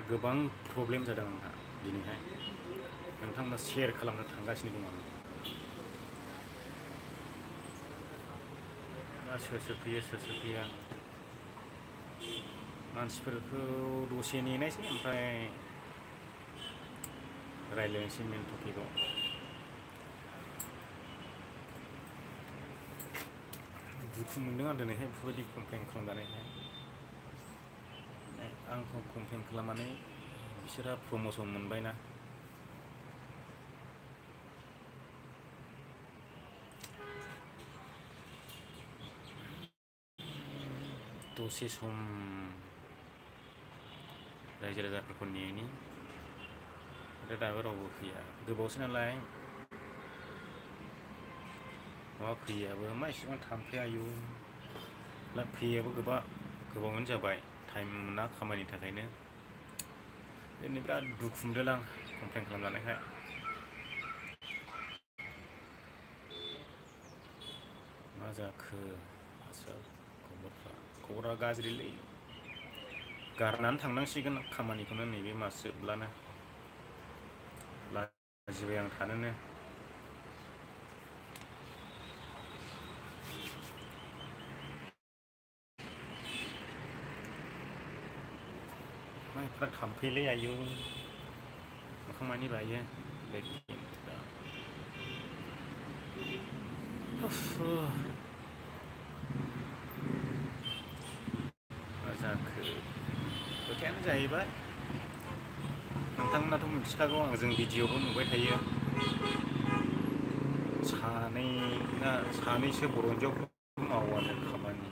गोबां प्रब्लेम जादों आंहा दिनैहाय नोंथांनो शेयार खालामनो थांगासिनो दं आं सोर सोर फैया मानसिफोरखौ दसे नेनायसै ओमफ्राय रायज्लायनोसै मेन टपिकआव दुखु मोनदों आं दिनैहाय बेफोरबायदि कमप्लेन खालामजानायखाय आंखौ कमप्लेन खालामनानै बिसोरहा प्रम'सन मोनबायना दसे सम रायजो राजाफोरखौ नेनि आरो दाबो रावबो फैया गोबावसै नालाय माबा फैयाबो मा एसेबां थांफैया आयु फैयाबो गोबावानो जाबाय टाइम मोना खामानिनि थाखायनो दिनै बिराद दुखु मोनदों आं कमप्लेन खालामजानायखाय मा जाखो खबरा गाज्रिलै गारनानै थांनांसिगोन खामानिखौनो नैबे मास जोबब्लानो लाजिबाय आं थानोनो माइफ्रा थाम्फैलै आयु मोखां मानि बायो मा जाखो खोथायानो जाहैबाय नोंथांमोनाथ' मिथिखागौ आं जों भिडिअ'बो नुबाय थायो सानैसो बर' हिन्जावफोर मावानो खामानि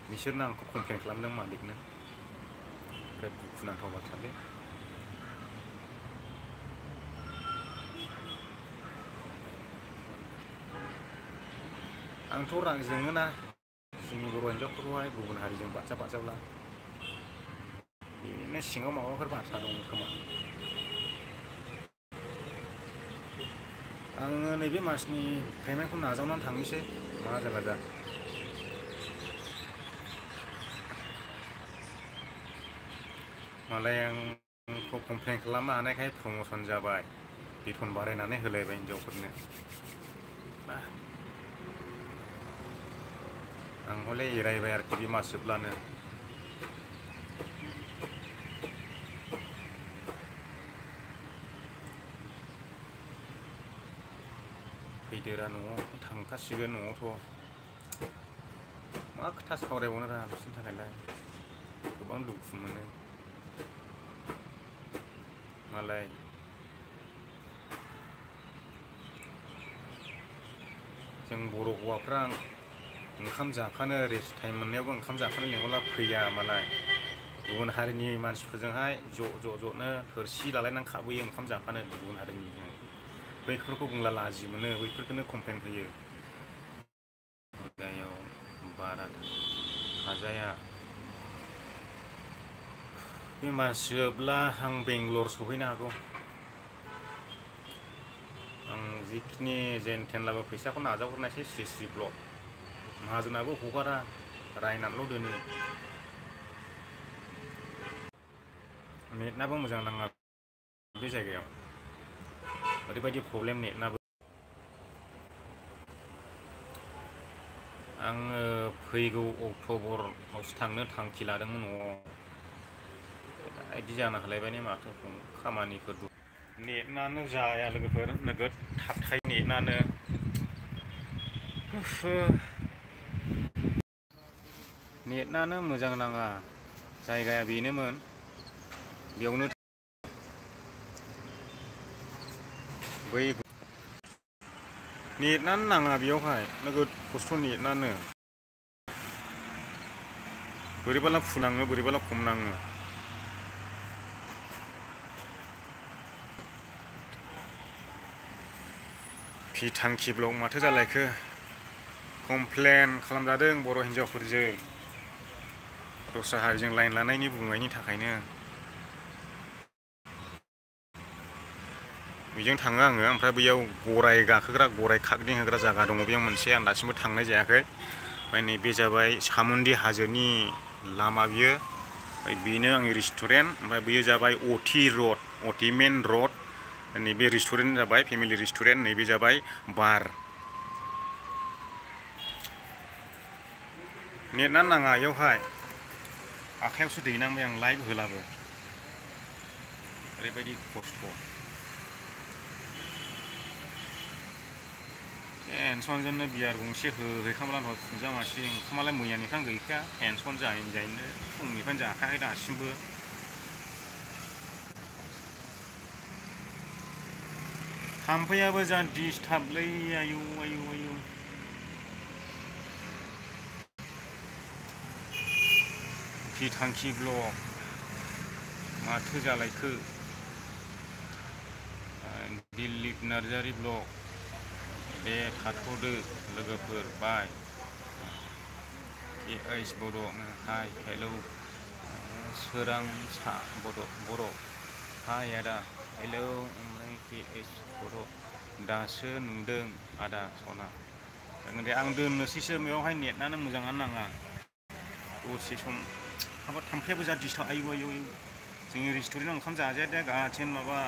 बिसोरनो आंखौ कमप्लेन खालामदों मालिकनो बिराद दुखुनांथाव बाथ्रालै आंथ' रां जोङोना जोंनि बर' हिन्जावफोरखौहाय गुबुन हारिजों बादजाब्ला बेनो सिङाव माबाफोर बाथ्रा दं खोमा आङो नैबे मासनि पेमेन्टखौ नाजावनानै थांनोसै मा जाला दा मालाय आंखौ कमप्लेन खालामनो हानायखाय प्रम'सन जाबाय बेथन बारायनानै होलायबाय हिन्जावफोरनो आं हले एरायबाय आरोखि बे मास जोबब्लानो फैदेरा न'आव थांखासिगोन न'आवथ' मा खोथा सावरायबावनो राहा बिसोरनि थाखायलाय गोबां दुखु मोनो मालाय जों बर' हौवाफ्रा ओंखाम जाफानो रेस्ट टाइम मोननायावबो ओंखाम जाफानो लिंहरला फैया मालाय गुबुन हारिनि मानसिफोरजोंहाय ज'नो थोरसि लालायनानै खाबोयो ओंखाम जाफानो गुबुन हारिनिजों बैफोरखौ बुंला लाजि मोनो बैफोरखौनो कमप्लेन होयो जायगायाव बारा हाजाया बे मास जोबब्ला आं बेंगलर सहैनो हागौ आं जिखिनि जेन थेनलाबो फैसाखौ नाजावहरनायसै स्रि ब्लक माहाजोनाबो हगारा रायनानैल' दोनो नेटआबो मोजां नाङा बे जायगायाव ओरैबायदि प्रब्लेम नेटआबो आङो फैगौ अक्ट'बरावसो थांनो थांखि लादोंमोन न'आव बिदि जाना होलायबाय ने माथो खामानिफोर दं नेटआनो जाया लोगोफोर नोगोद थाबथायो नेटआनो नेटआनो मोजां नाङा जायगाया बेनोमोन बेयावनो बै नेटआनो नाङा बेयावहाय नोगोद खस्थ' नेटआनो बोरैबाला फुनाङो बोरैबाला खम नाङो थांखि ब्लक माथो जालायखो कमप्लेन खालामजादों बर' हिन्जावफोरजों दस्रा हारिजों लाइन लानायनि बुंनायनि थाखायनो बेजों थाङो आङो ओमफ्राय बैयाव गराय गाखोग्रा गराय खारदिंहोग्रा जायगा दङ बेयाव मोनसे आं दासिमबो थांनाय जायाखै ओमफ्राय नैबे जाबाय सामुन्डी हाजोनि लामा बियो बेनो आंनि रेस्टुरेन्ट ओमफ्राय बेयो जाबाय अटि रड अटि मेन रड नैबे रेस्टुरेन्ट जाबाय फेमिलि रेस्टुरेन्ट नैबे जाबाय बार नेटआ नाङा इयावहाय आखायावसो दैनांबाय आं लाइभ होलाबो ओरैबायदि खस्थ' टेनसनजोंनो बियार गंसे होहैखांब्ला फुंजा मासि ओंखामालाय मैयानिफ्रायनो गैखाया टेनसन जायैनो फुंनिफ्रायनो जाखायाखै दासिमबो थाम्फैयाबो जा डिस्टार्बलै आयौ आयौ आयौ थांखि ब्लक माथो जालायखो दिलीप नार्जारि ब्लक दे थाथ'दो लोगोफोर बाय एस बर' हाय हेलौ सोरां सा बर' हाय आदा हेलौ ओमफ्राय एस बर' दासो नुदों आदा सना जागोन दे आं दोननोसैसो बेयावहाय नेटआनो मोजाङानो नाङा दसे सम हाबाब थाम्फैयाबो जा डिस्टार्ब आयु आयु जोंनि रेस्टुरेन्टाव ओंखाम जाजाया दे गासिनो माबा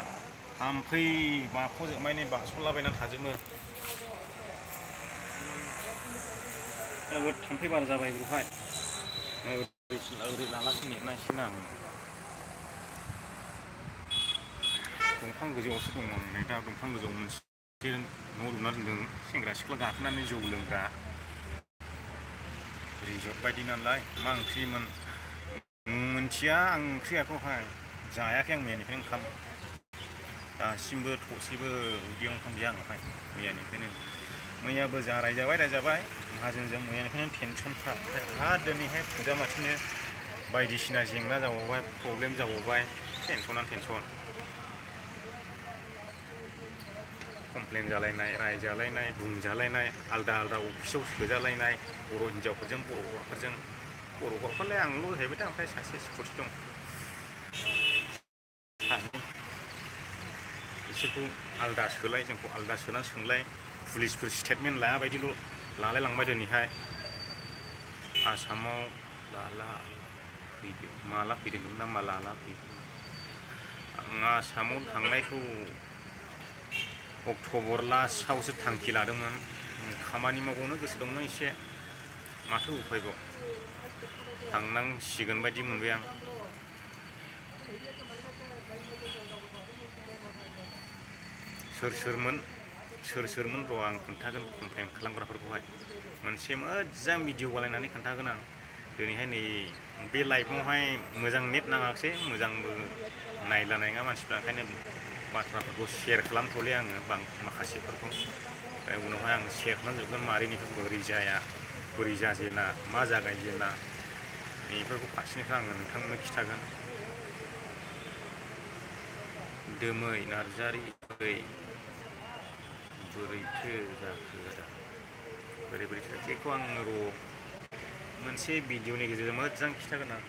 थाम्फै बाख'जोबबाय नै बारस'लाबायनानै थाजोबो थाम्फै बारा जाबाय बेवहाय ओरै लालासो नेटनांसिगोन आं दंफां गोजौआवसो दङ आं नै दा दंफां गोजौआव मोनसे न' लुना दोन्दों सेंग्रा सिख्ला गाखोनानै जौ लोंग्रा रिजर्ट बायदि नालाय मा ओंख्रिमोन मोनथिया आं ओंख्रियाखौहाय जायाखै आं मैयानिफ्रायनो ओंखाम दासिमबो थरसेबो उदैयाव ओंखाम गैया आंनावहाय मैयानिफ्रायनो मैयाबो जा रायजाबाय माहाजोनजों मैयानिफ्रायनो टेनसनखा आरो दिनैहाय फुजामाथिनो बायदिसिना जेंना जाबावबाय प्रब्लेम जाबावबाय टेनसनानो टेनसन कमप्लेन जालायनाय रायजालायनाय बुंजालायनाय आलदा आलदा अफिसाव सोजालायनाय बर' हिन्जावफोरजों बर' हौवाफोरजों बर' हौवाफोरलाय आंल' जाहैबाय दा ओमफ्राय सासे सिकिउरिटि दं बिसोरखौ आलदा सोलाय जोंखौ आलदा सोनानै सोंलाय पुलिसफोर स्टेटमेन्ट लायाबायदिल' लालाय लांबाय दिनैहाय आसामाव माला फैदों ना मा लाला फैदों आं आसामाव थांनायखौ अक्ट'बर लास्टआवसो थांखि लादोंमोन खामानि मावबावनो गोसो दंमोन एसे माथो उफायबाव थांनांसिगोन बायदि मोनबाय आं सोर सोरमोन र' आं खोन्थागोन कमप्लेन खालामग्राफोरखौहाय मोनसे मोजां भिडिअ बानायनानै खोन्थागोन आं दिनैहाय नै बे लाइफआवहाय मोजां नेट नाङाखिसै मोजांबो नायला नङा मानसिफ्रा ओंखायनो बाथ्राफोरखौ शेयार खालामथ'ले आङो माखासेफोरखौ उनावहाय आं शेयार खालामजोबगोन मारैनिफ्राय बोरै जाया बोरै जाजेना मा जागायजेना बेफोरखौ फारसेनिफ्राय आङो नोंथांमोननो खिन्थागोन दोमै नार्जारि बोरैथो जाखो आदा बोरैथो बेखौ आं र' मोनसे भिडिअनि गेजेरजों मोजां खिन्थागोन आं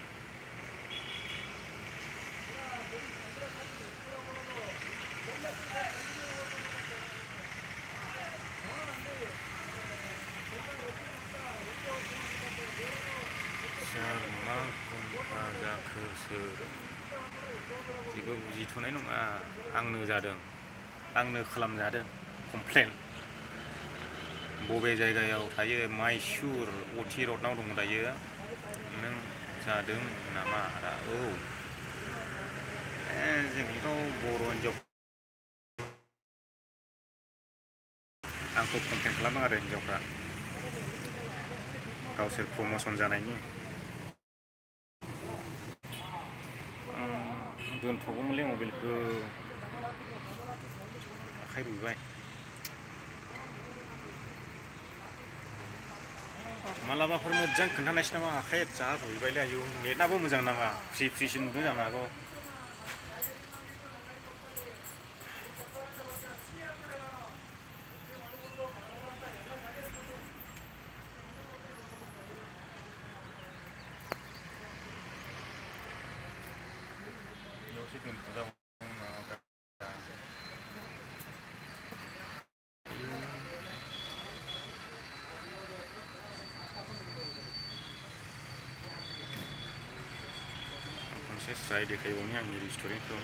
सोर मा खंखा जाखो सोर जेबो बुजिथ'नाय नङा आंनो जादों आंनो खालामजादों कमप्लेन बबे जायगायाव थायो माइसुर अटि रडनाव दङ दायो नों जादों नामा आदा औ जोंथ' बर' हिन्जाव आंखौ कमप्लेन खालामदों आरो हिन्जावफ्रा गावसोर प्रमसन जानायनि दोनथ'गौमोनलै मबाइलखौ आखाइ रुइबाय मालाबाफोर मोजां खोन्थानायसै नामा आखाइ जा रुइबायलै आयौ नेटआबो मोजां नाङा फ्रिसो नुदों जानो हागौ एसे स्राय देखायबावनि आंनि रेस्टुरेन्टखौ